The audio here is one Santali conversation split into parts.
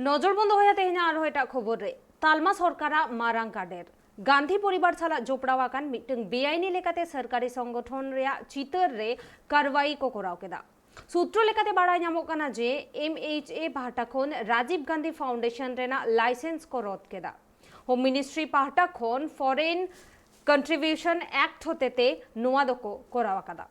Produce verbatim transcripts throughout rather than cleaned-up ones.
ᱱᱚᱡᱚᱨ ᱵᱚᱱ ᱫᱚᱦᱚᱭᱟ ᱛᱮᱦᱮᱧᱟᱜ ᱟᱨᱦᱚᱸ ᱮᱴᱟᱜ ᱠᱷᱚᱵᱚᱨ ᱨᱮ᱾ ᱛᱟᱞᱢᱟ ᱥᱚᱨᱠᱟᱨᱟᱜ ᱢᱟᱨᱟᱝ ᱠᱟᱰᱮᱨ ᱜᱟᱱᱫᱷᱤ ᱯᱚᱨᱤᱵᱟᱨ ᱥᱟᱞᱟᱜ ᱡᱚᱯᱲᱟᱣ ᱟᱠᱟᱱ ᱢᱤᱫᱴᱟᱝ ᱵᱮᱟᱭᱤᱱᱤ ᱞᱮᱠᱟᱛᱮ ᱥᱚᱨᱠᱟᱨᱤ ᱥᱚᱝᱜᱚᱴᱷᱚᱱ ᱨᱮᱭᱟᱜ ᱪᱤᱛᱟᱹᱨ ᱨᱮ ᱠᱟᱨᱣᱟᱭ ᱠᱚ ᱠᱚᱨᱟᱣ ᱠᱮᱫᱟ᱾ ᱥᱩᱛᱨᱚ ᱞᱮᱠᱟᱛᱮ ᱵᱟᱲᱟᱭ ᱧᱟᱢᱚᱜ ᱠᱟᱱᱟ ᱡᱮ, ᱮᱢ ᱮᱭᱤᱪ ᱮ ᱯᱟᱦᱴᱟ ᱠᱷᱚᱱ ᱨᱟᱡᱤᱵᱽ ᱜᱟᱱᱫᱷᱤ ᱯᱷᱟᱣᱩᱱᱰᱮᱥᱚᱱ ᱨᱮᱱᱟᱜ ᱞᱟᱭᱥᱮᱱᱥ ᱠᱚ ᱨᱚᱫ ᱠᱮᱫᱟ᱾ ᱦᱳᱢ ᱢᱤᱱᱤᱥᱴᱨᱤ ᱯᱟᱦᱴᱟ ᱠᱷᱚᱱ ᱯᱷᱚᱨᱮᱱ ᱠᱚᱱᱴᱨᱤᱵᱤᱭᱩᱥᱚᱱ ᱮᱠᱴ ᱦᱚᱛᱮᱛᱮ ᱱᱚᱣᱟ ᱫᱚᱠᱚ ᱠᱚᱨᱟᱣ ᱟᱠᱟᱫᱟ᱾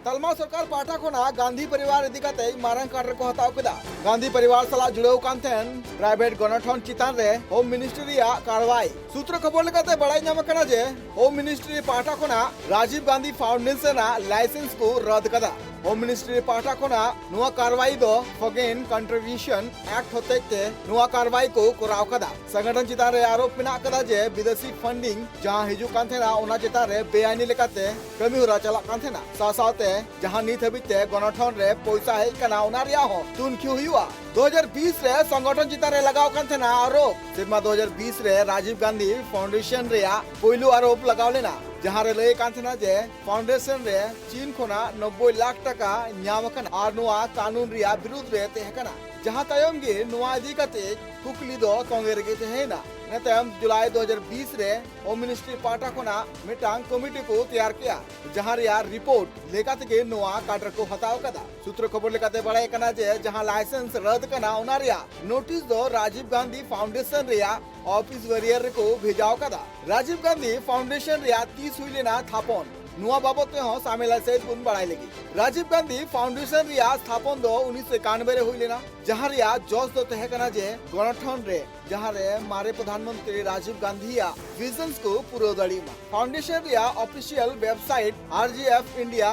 ᱛᱟᱞᱢᱟ ᱥᱚᱨᱠᱟᱨ ᱯᱟᱦᱴᱟ ᱠᱷᱚᱱᱟᱜ ᱜᱟᱱᱫᱷᱤ ᱯᱚᱨᱤᱵᱟᱨ ᱤᱫᱤ ᱠᱟᱛᱮ ᱢᱟᱨᱟᱝ ᱠᱟᱰᱮᱨ ᱠᱚ ᱦᱟᱛᱟᱣ ᱠᱮᱫᱟ᱾ ᱜᱟᱱᱫᱷᱤ ᱯᱚᱨᱤᱵᱟᱨ ᱥᱟᱞᱟᱜ ᱡᱩᱲᱟᱹᱣ ᱠᱟᱱ ᱛᱟᱦᱮᱱ ᱯᱨᱟᱭᱵᱷᱮᱴ ᱜᱚᱱᱚᱴᱷᱚᱱ ᱪᱮᱛᱟᱱ ᱨᱮ ᱦᱳᱢ ᱢᱤᱱᱤᱥᱴᱨᱤ ᱨᱮᱭᱟᱜ ᱠᱟᱨᱣᱟᱭ᱾ ᱥᱩᱛᱨᱚ ᱠᱷᱚᱵᱚᱨ ᱞᱮᱠᱟᱛᱮ ᱵᱟᱲᱟᱭ ᱧᱟᱢ ᱟᱠᱟᱱᱟ ᱡᱮ, ᱦᱳᱢ ᱢᱤᱱᱤᱥᱴᱨᱤ ᱯᱟᱦᱴᱟ ᱠᱷᱚᱱᱟᱜ ᱨᱟᱡᱤᱵᱽ ᱜᱟᱱᱫᱷᱤ ᱯᱷᱟᱣᱩᱱᱰᱮᱥᱚᱱ ᱨᱮᱱᱟᱜ ᱞᱟᱭᱥᱮᱱᱥ ᱠᱚ ᱨᱟᱫ ᱠᱟᱫᱟ᱾ ᱦᱳᱢ ᱢᱤᱱᱤᱥᱴᱨᱤ ᱯᱟᱦᱴᱟ ᱠᱷᱚᱱᱟᱜ ᱱᱚᱣᱟ ᱠᱟᱨᱣᱟᱭ ᱫᱚ ᱯᱷᱚᱨᱮᱱ ᱠᱚᱱᱴᱨᱤᱵᱤᱭᱩᱥᱚᱱ ᱮᱠᱴ ᱦᱚᱛᱮᱡ ᱛᱮ ᱱᱚᱣᱟ ᱠᱟᱨᱣᱟᱭ ᱠᱚ ᱠᱚᱨᱟᱣ ᱠᱟᱫᱟ᱾ ᱥᱚᱝᱜᱚᱴᱷᱚᱱ ᱪᱮᱛᱟᱱ ᱨᱮ ᱟᱨᱳᱯ ᱢᱮᱱᱟᱜ ᱠᱟᱫᱟ ᱡᱮ ᱵᱤᱫᱮᱥᱤ ᱯᱷᱟᱱᱰᱤᱝ ᱡᱟᱦᱟᱸ ᱦᱤᱡᱩᱜ ᱠᱟᱱ ᱛᱟᱦᱮᱱᱟ, ᱚᱱᱟ ᱪᱮᱛᱟᱱ ᱨᱮ ᱵᱮᱟᱭᱤᱱᱤ ᱞᱮᱠᱟᱛᱮ ᱠᱟᱹᱢᱤ ᱦᱚᱨᱟ ᱪᱟᱞᱟᱜ ᱠᱟᱱ ᱛᱟᱦᱮᱱᱟ᱾ ᱥᱟᱶ ᱥᱟᱶᱛᱮ ᱡᱟᱦᱟᱸ ᱱᱤᱛ ᱦᱟᱹᱵᱤᱡ ᱛᱮ ᱜᱚᱱᱚᱴᱷᱚᱱ ᱨᱮ ᱯᱚᱭᱥᱟ ᱦᱮᱡ ᱠᱟᱱᱟ, ᱚᱱᱟ ᱨᱮᱭᱟᱜ ᱦᱚᱸ ᱛᱩᱱᱠᱷᱤ ᱦᱩᱭᱩᱜᱼᱟ᱾ ᱫᱩ ᱦᱟᱡᱟᱨ ᱵᱤᱥ ᱨᱮ ᱥᱚᱝᱜᱚᱴᱷᱚᱱ ᱪᱮᱛᱟᱱ ᱨᱮ ᱞᱟᱜᱟᱣ ᱠᱟᱱ ᱛᱟᱦᱮᱱᱟ ᱟᱨᱳᱯ᱾ ᱥᱮᱨᱢᱟ ᱫᱩ ᱦᱟᱡᱟᱨ ᱵᱤᱥ ᱨᱮ ᱨᱟᱡᱤᱵᱽ ᱜᱟᱱᱫᱷᱤ ᱯᱷᱟᱣᱩᱱᱰᱮᱥᱚᱱ ᱨᱮᱭᱟᱜ ᱯᱳᱭᱞᱳ ᱟᱨᱳᱯ ᱞᱟᱜᱟᱣ ᱞᱮᱱᱟ, ᱡᱟᱦᱟᱸ ᱨᱮ ᱞᱟᱹᱭ ᱠᱟᱱ ᱛᱟᱦᱮᱱᱟ ᱡᱮ ᱯᱷᱟᱣᱩᱱᱰᱮᱥᱚᱱ ᱨᱮ ᱪᱤᱱ ᱠᱷᱚᱱᱟᱜ ᱱᱚᱵᱵᱳᱭ ᱞᱟᱠᱷ ᱴᱟᱠᱟ ᱧᱟᱢ ᱟᱠᱟᱱᱟ ᱟᱨ ᱱᱚᱣᱟ ᱠᱟᱹᱱᱩᱱ ᱨᱮᱭᱟᱜ ᱵᱤᱨᱩᱫᱷ ᱨᱮ ᱛᱟᱦᱮᱸ ᱠᱟᱱᱟ᱾ ᱡᱟᱦᱟᱸ ᱛᱟᱭᱚᱢ ᱜᱮ ᱱᱚᱣᱟ ᱤᱫᱤ ᱠᱟᱛᱮ ᱠᱩᱠᱞᱤ ᱫᱚ ᱛᱚᱸᱜᱮ ᱨᱮᱜᱮ ᱛᱟᱦᱮᱸᱭᱮᱱᱟ᱾ ᱤᱱᱟᱹ ᱛᱟᱭᱚᱢ ᱡᱩᱞᱟᱭ ᱫᱩ ᱦᱟᱡᱟᱨ ᱵᱤᱥ ᱨᱮ ᱦᱳᱢ ᱢᱤᱱᱤᱥᱴᱨᱤ ᱯᱟᱦᱴᱟ ᱠᱷᱚᱱᱟᱜ ᱢᱤᱫᱴᱟᱝ ᱠᱚᱢᱤᱴᱤ ᱠᱚ ᱛᱮᱭᱟᱨ ᱠᱮᱜᱼᱟ, ᱡᱟᱦᱟᱸ ᱨᱮᱭᱟᱜ ᱨᱤᱯᱳᱨᱴ ᱞᱮᱠᱟ ᱛᱮᱜᱮ ᱱᱚᱣᱟ ᱠᱟᱰᱮᱨ ᱠᱚ ᱦᱟᱛᱟᱣ ᱟᱠᱟᱫᱟ᱾ ᱥᱩᱛᱨᱚ ᱠᱷᱚᱵᱚᱨ ᱞᱮᱠᱟᱛᱮ ᱵᱟᱲᱟᱭ ᱠᱟᱱᱟ ᱡᱮ ᱡᱟᱦᱟᱸ ᱞᱟᱭᱥᱮᱱᱥ ᱨᱟᱫ ᱠᱟᱱᱟ, ᱚᱱᱟ ᱨᱮᱭᱟᱜ ᱱᱳᱴᱤᱥ ᱫᱚ ᱨᱟᱡᱤᱵᱽ ᱜᱟᱱᱫᱷᱤ ᱯᱷᱟᱣᱩᱱᱰᱮᱥᱚᱱ ᱨᱮᱭᱟᱜ ᱚᱯᱷᱤᱥ ᱵᱟᱨᱤᱭᱟᱨ ᱨᱮᱠᱚ ᱵᱷᱮᱡᱟᱣ ᱟᱠᱟᱫᱟ᱾ ᱨᱟᱡᱤᱵᱽ ᱜᱟᱱᱫᱷᱤ ᱯᱷᱟᱣᱩᱱᱰᱮᱥᱚᱱ ᱨᱮᱭᱟᱜ ᱛᱤᱥ ᱦᱩᱭ ᱞᱮᱱᱟ ᱛᱷᱟᱯᱚᱱ, ᱱᱚᱣᱟ ᱵᱟᱵᱚᱫ ᱛᱮᱦᱚᱸ ᱥᱟᱢᱮᱞᱟ ᱥᱮᱫ ᱵᱚᱱ ᱵᱟᱲᱟᱭ ᱞᱟᱹᱜᱤᱫ᱾ ᱨᱟᱡᱤᱵᱽ ᱜᱟᱱᱫᱷᱤ ᱯᱷᱟᱣᱩᱱᱰᱮᱥᱚᱱ ᱨᱮᱭᱟᱜ ᱛᱷᱟᱯᱚᱱ ᱫᱚ ᱩᱱᱤᱥᱥᱚ ᱮᱠᱟᱱᱵᱚᱭ ᱨᱮ ᱦᱩᱭ ᱞᱮᱱᱟ, ᱡᱟᱦᱟᱸ ᱨᱮᱭᱟᱜ ᱡᱚᱥ ᱫᱚ ᱛᱟᱦᱮᱸ ᱠᱟᱱᱟ ᱡᱮ ᱜᱚᱱᱚᱴᱷᱚᱱ ᱨᱮ ᱡᱟᱦᱟᱸ ᱨᱮ ᱢᱟᱨᱮ ᱯᱨᱚᱫᱷᱟᱱ ᱢᱚᱱᱛᱨᱤ ᱨᱟᱡᱤᱵᱽ ᱜᱟᱱᱫᱷᱤᱭᱟᱜ ᱵᱷᱤᱡᱚᱱᱥ ᱠᱚ ᱯᱩᱨᱟᱹᱣ ᱫᱟᱲᱮᱭᱟᱜ ᱢᱟ᱾ ᱯᱷᱟᱣᱩᱱᱰᱮᱥᱚᱱ ᱨᱮᱭᱟᱜ ᱚᱯᱷᱤᱥᱤᱭᱟᱞ ᱣᱮᱵᱥᱟᱭᱤᱴ ᱟᱨ ᱡᱤ ᱮᱯᱷ ᱤᱱᱰᱤᱭᱟ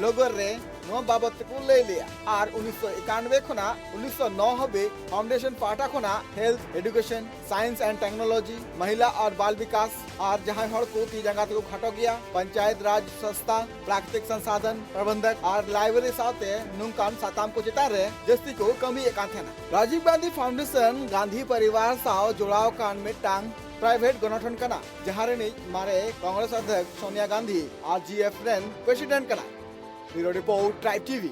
ᱞᱳᱜᱳ ᱨᱮ ᱱᱚᱣᱟ ᱵᱟᱵᱚᱫ ᱛᱮᱠᱚ ᱞᱟᱹᱭ ᱞᱮᱭᱟ᱾ ᱟᱨ ᱩᱱᱤᱥᱥᱚ ᱮᱠᱟᱱᱵᱚᱭ ᱠᱷᱚᱱᱟᱜ ᱩᱱᱤᱥᱥᱚ ᱱᱚ ᱦᱟᱹᱵᱤᱡ ᱯᱷᱟᱣᱩᱱᱰᱮᱥᱚᱱ ᱯᱟᱦᱴᱟ ᱠᱷᱚᱱᱟᱜ health, education, science and technology, ᱢᱟᱦᱤᱞᱟ ᱟᱨ ᱵᱟᱞ ᱵᱤᱠᱟᱥ ᱟᱨ ᱡᱟᱦᱟᱸᱭ ᱦᱚᱲ ᱠᱚ ᱛᱤ ᱡᱟᱸᱜᱟ ᱛᱮᱠᱚ ᱠᱷᱟᱴᱚ ᱜᱮᱭᱟ, ᱯᱚᱧᱪᱟᱭᱮᱛ ᱨᱟᱡᱽ ᱥᱚᱝᱥᱛᱷᱟ, ᱯᱨᱟᱠᱨᱤᱛᱤᱠ ᱥᱚᱝᱥᱟᱫᱷᱚᱱ ᱯᱨᱚᱵᱚᱱᱫᱷᱚᱠ ᱟᱨ ᱞᱟᱭᱵᱨᱮᱨᱤ ᱥᱟᱶᱛᱮ ᱱᱚᱝᱠᱟᱱ ᱥᱟᱛᱟᱢ ᱠᱚ ᱪᱮᱛᱟᱱ ᱨᱮ ᱡᱟᱹᱥᱛᱤ ᱠᱚ ᱠᱟᱹᱢᱤᱭᱮᱫ ᱠᱟᱱ ᱛᱟᱦᱮᱱᱟ᱾ ᱨᱟᱡᱤᱵᱽ ᱜᱟᱱᱫᱷᱤ ᱯᱷᱟᱣᱩᱱᱰᱮᱥᱚᱱ ᱜᱟᱱᱫᱷᱤ ᱯᱚᱨᱤᱵᱟᱨ ᱥᱟᱶ ᱡᱚᱲᱟᱣ ᱟᱠᱟᱱ ᱢᱤᱫᱴᱟᱝ ᱯᱨᱟᱭᱵᱷᱮᱴ ᱜᱚᱱᱚᱴᱷᱚᱱ ᱠᱟᱱᱟ, ᱡᱟᱦᱟᱸ ᱨᱤᱱᱤᱡ ᱢᱟᱨᱮ ᱠᱚᱝᱜᱨᱮᱥ ᱚᱫᱷᱭᱚᱠᱥ ᱥᱳᱱᱤᱭᱟ ᱜᱟᱱᱫᱷᱤ ᱟᱨ ᱡᱤ ᱮᱯᱷ ᱨᱮᱱ ᱯᱨᱮᱥᱤᱰᱮᱱᱴ ᱠᱟᱱᱟᱭ᱾ Bureau Report, Tribe T V.